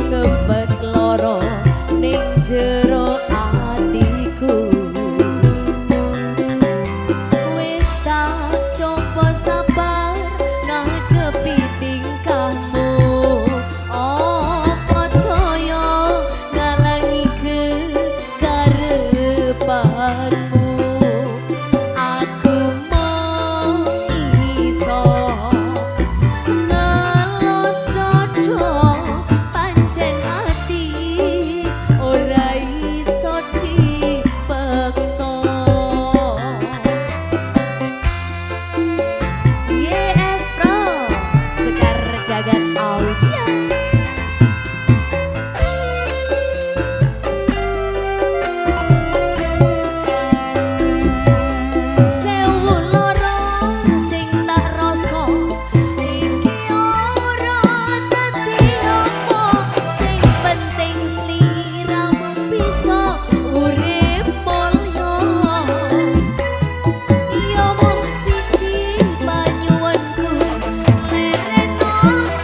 Ngempet loro ning jero atiku. Wis tak coba sabar ngadepi tingkahmu. Apa daya ngalangi kekarepanmu. Aku mung iso ngelus dodo, pancen ati ora iso dipeksa. Yes Bro, Sekar Jagat Audio. Sewu loro sing tak rasa iki ora dadi apa, sing penting sliramu bisa urip mulya. Ya mung siji panyuwunku, lereno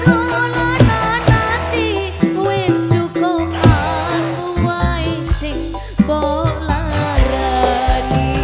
dolanan ati, wis cukup aku wae sing mbok larani.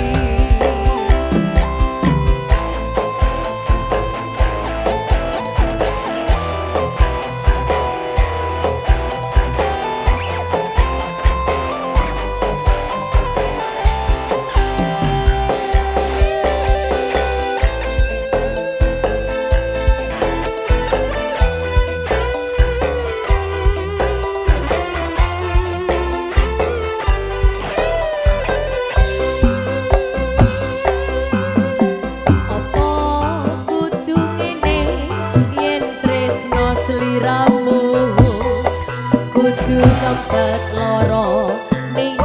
Apa kudu ngene yen tresno sliramu, kudu ngempet loro ning